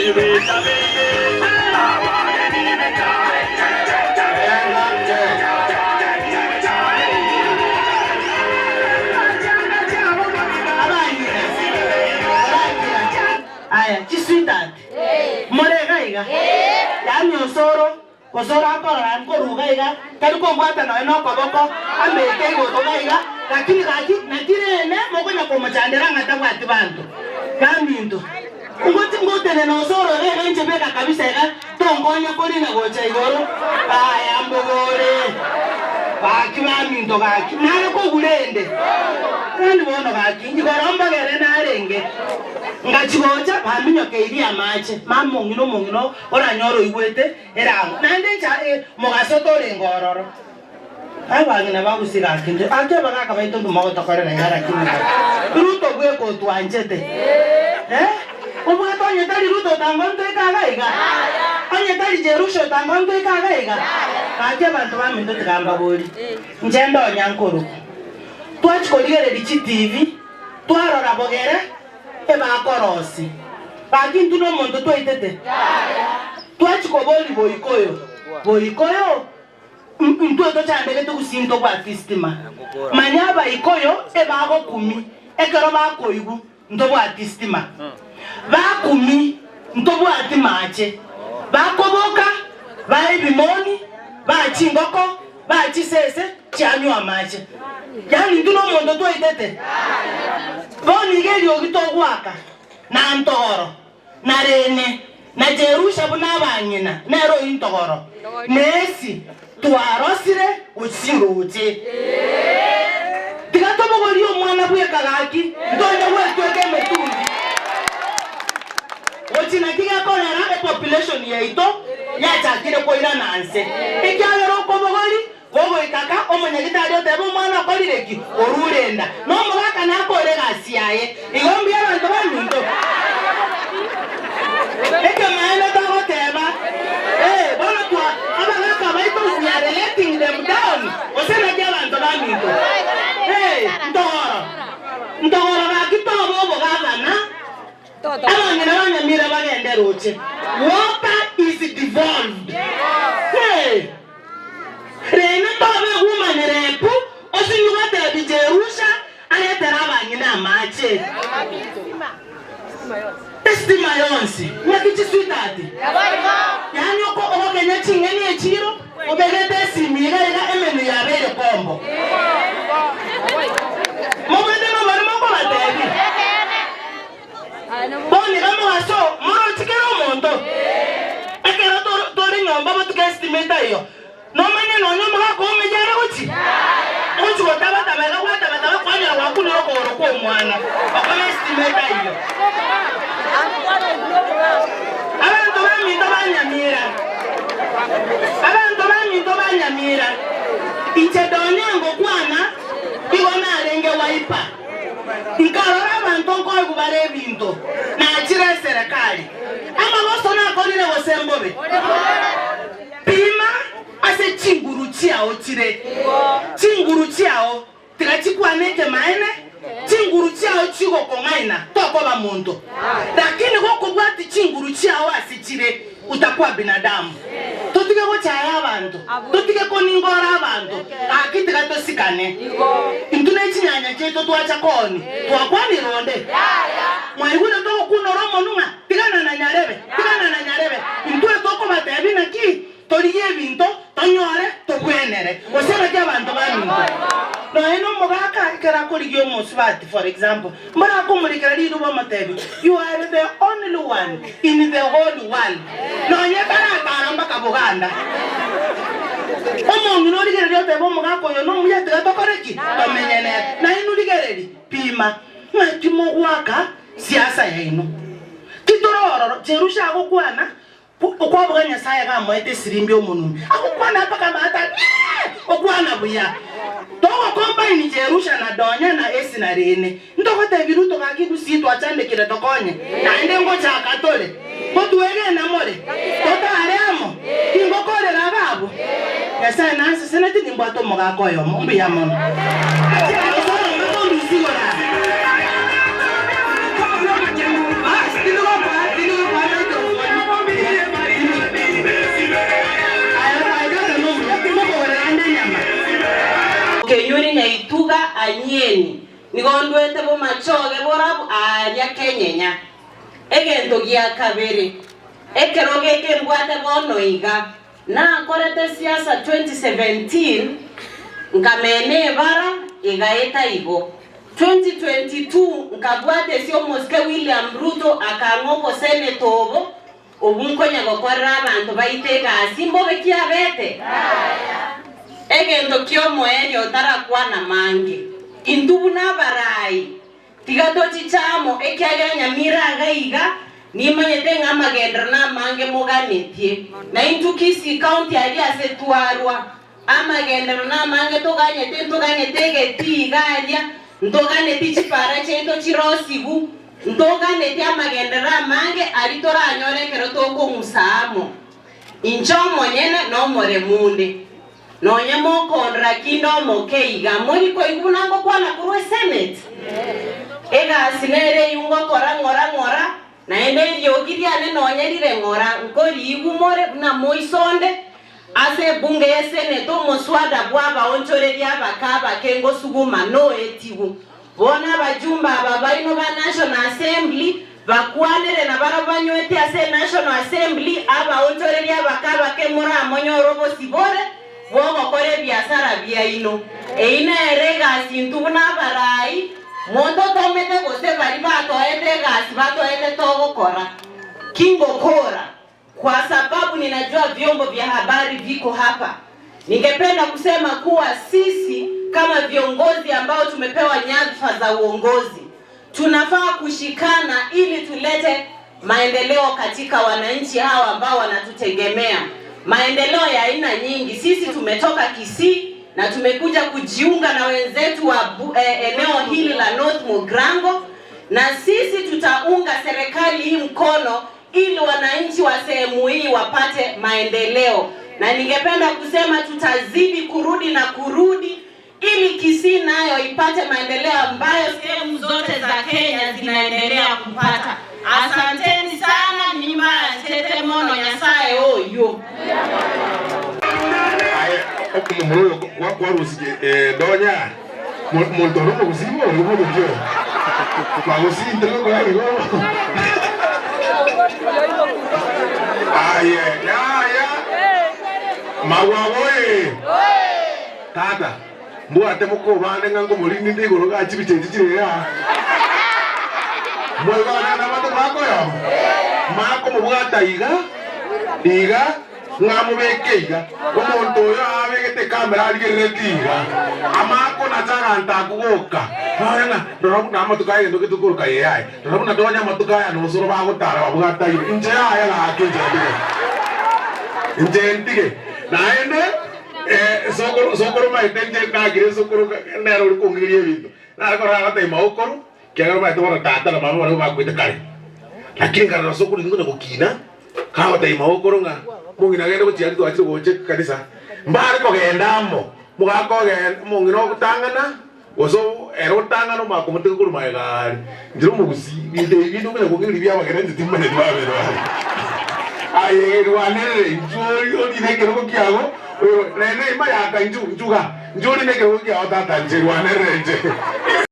Abang'ina, Aya, chisweetheart, more iga iga? Yaani osoro, osoro akorora nkoruga iga, tari kombwata nonya nokoboko, ambeke igoro iga iga, lakini gaki naki rende mokonya komochandera ng'a tabwati banto baminto. Ngoti ngotenena osoro iga iga inche beka kabisa iga, tonkonya korina gocha igoro, aya mbogore, gaki baminto gaki, nare kogura ende. Yaani bono gaki, igoro mbogere narenge. Ngachia gocha, baminyokeirie amache, mama omong'ina omong'ina oranyore oigwete erango, naende inche mogaso torenge ororo. Abang'ina bagusia gaki intwe, gaki abagaka baito intwe mogotokorera iga lakini gaki Ruto bweka otwanchete eh? Obwate onye tari Ruto otango ntoike iga iga? Onye tari Jerusha otango ntoike iga iga? Gaki abanto baminto tiga mbaborie, inche ndonya nkorokwa, twachia korigereria chitivi, Twarora bogere ebakorosi. Gaki intwe nomonto twaitete? Twachia koboria Boikoyo, Boikoyo, intwe tochandegete gusii ntobwati stima. Manya Abaikoyo ebagokumi ekero bakoigwa ntobwati stima. Bakumi ntobwati mache. Bakoboka baa ebimoni, baa chingoko, baa chisese chianywa amache. Yaani intwe nomonto twaitete? Bono iga eriogi togoaka, na ntogoro, na Rene, na Jerusha buna abang'ina, nere oyio ntogoro, na esi twarosire gochia roche. Tiga tobogorie omwana bweka gaki, ntonya gwetweka emetungi. Gochia naki gekorera epopulation yaito yachakire koirana nse, ekiagera okobogori gogoika ka omonyagitari otebe omwana okorire ki? Orure enda. Na omogaka nakore egasi yaye. Igo mbuya abanto baminto. Ekemaene togoteba, eh, bono twa abagaka baito we are letting them down, gose naki abanto baminto? Eh, ntogoro, ntogoro gaki tobe obogavana. Abang'ina ba Nyamira bagende roche. Water is devolved. Hey! Rende tobe woman rep osinyu gotebi Jerusha aretere abang'ina amache. Estima yonsi. Naki chisweetheart? Yaani oko ogokenya ching'eni echiro obegete esimi iga iga emenu yabeire kombo. Mobwate noborimo nkobatebi. Bono iga mogaso moroche kera omonto, ekero tore nyomba botuko esitima etaiyo, nomanye nonya omogaka omeyia are gochi ogochi gotabataba iga gwatabataba kwanyora gwakunire okogoro kwa omwana okoba esitima etaiyo. Abanto baminto ba Nyamira, abanto baminto ba Nyamira, inche Donya ngokwana igo narenge Wiper. Nkarora abanto nkoigwa bare ebinto, nachire eserekari. Amagoso nakorire gose mbobe? Pima ase chinguru chiao chire, chinguru chiao tiga chikwane ekemaene, chinguru chiao chigokong'aina tokoba monto. Lakini gokobwati chinguru chiao ase chire, utakuwa binadamu. Totige gochaya abanto, totige koningora abanto, gaki tiga tosikane. Intwe ne chinyanya chiaito twacha kooni, twakwanire onde? Mwaigure togokunora omonwa ng'a tigana na nyarebe, tigana na nyarebe. Intwe tokobatebia naki? Torigie ebinto, tonyore, tobwenere. Gose naki abanto baminto? Nonya nomogaka ekero akorigia omosubati for example, Mborakomorikera riruba omotebie, You are the only one in the whole world. Nonya taratara mpaka Buganda. Omong'ina origereria otebe omogaka oyo nomuya tiga tokore ki? Tomenye nere. Nainwe rigereria, pima, ng'aki mogwaka siasa yaino. Titore ororo, Jerusha agokwana, Okwaboka Nyasae iga amoete esirimbi omonwa, agokwana mpaka amato aa Ee! Okwana buya. Togokombaini Jerusha na Donya na Esi na Rene. Ntogotebia Ruto gaki gusii twachandekire tokonye, naende ngochaka tore. Gotwegena more? Totare amo? Tingokorera ababo? Nyasae nanseseneti nimbwate omogaka oyomo. Mbuya mono. Anyeni, nigo ndwete bomachoge borabu aaria kenyenya. Egento gia kabere, ekero geke mbwate bono iga, nakorete siasa 2017, nkamena ebara egaeta igo. 2022 nkabwata ase omosike William Ruto akang'a oboseneta obo, Obwo nkonya gokorera abanto baito egasi, mbobe ki abete? Egento ki'omoerio otarakwana mange. Intwe buna abarai, tiga tochiche amo, ekiagera nyamira iga iga, nimanyete ng'a amagenderero namange moganetie. Na intwe Kisii County aria ase twarwa, amagenderero namange toganyete, ntoganyete egetii iga aria, ntoganetie chipara chiaito chirosigu, Ntoganetie amagenderero amange aria toranyore ekero tokong'usa amo. Inche omonyene nomoremu onde. Nonye mokondora kinde omoke iga, mori koigwa buna ngokwana korwa esenate? Egasi nere eyio ngokora ng'ora ng'ora, naende eriogi riane nonye rire ng'ora, nkoriigwa more buna moisonde ase ebunge y'esenate omoswada bw'abaonchoreria abake abake ngosuguma noetigwe. Bono abajumbe aba baino ba National Assembly bakwanire na barabwo banywete ase Enational Assembly abaonchoreria abake abake moramonyore obosibore bw'ogokora ebiasara biaino. Eyio nere egasi intwe buna abarai mototomete gose baria batoete egasi batoete togokora. Ki ngokora? Kwa sababu ninajua vyombo vya habari viko hapa, ningependa kusema kuwa sisi kama viongozi ambao tumepewa nyadhifa za uongozi tunafaa kushikana ili tulete maendeleo katika wananchi hawa ambao wanatutegemea, maendeleo ya aina nyingi. Sisi tumetoka Kisii na tumekuja kujiunga na wenzetu wa eh, eneo hili la North Mugirango, na sisi tutaunga serikali hii mkono ili wananchi wa sehemu hii wapate maendeleo, na ningependa kusema tutazidi kurudi na kurudi ili Kisii nayo ipate maendeleo ambayo sehemu zote za Kenya zinaendelea kupata. Asanteni sana nima chete mono Nyasaye oyo. Aye omomura oyo kwarusirie donya monto ore omogusii bori oboruki oyo kwagusii intwe gokora igo aye yaya magwagwa oye tata mbwate mokobande ng'a nkomorindi inde igoro igaa chibicha echi chire igaa mwaigwana nabanto bakoyoma makomobwata iga iga Ng'a mobeke iga, omonto oyo abegete ekamera arigereretie iga, amakonacha aganto akwo goka, nonya ng'a rora buna amatuko aya egento getokoroka AI, rora buna nonya amatuko aya nosoro bagotara babwataine, inche yaya gaki inche ntige, inche ntige. Naende sokoro sokoro maete inche ndakire sokoro nere ore kong'igeria ebinto, nare korora agotebia maokoro, ekiagera omanyete bono tata na mama barabwo bakwete kare, lakini nkarora sokoro inche konya gokina. Kagotebia magokoro ng'a omong'ina agende gochia aria twachire gocha ekanisa, mbare kogenda amo, omogaka ogenda omong'ina ogotang'ana gose ere otang'ana omanye komotiga korwa magega aria. Inche nomogusii, binto ebi binde okonya kong'eria bia abageni inche timanyeti babere baria. Aye rwanerere inchuo orine ekerogo kiago, naende eima yaka inchu nchuga, inchuo orine ekerogo kiago tata inche rwanerere inche.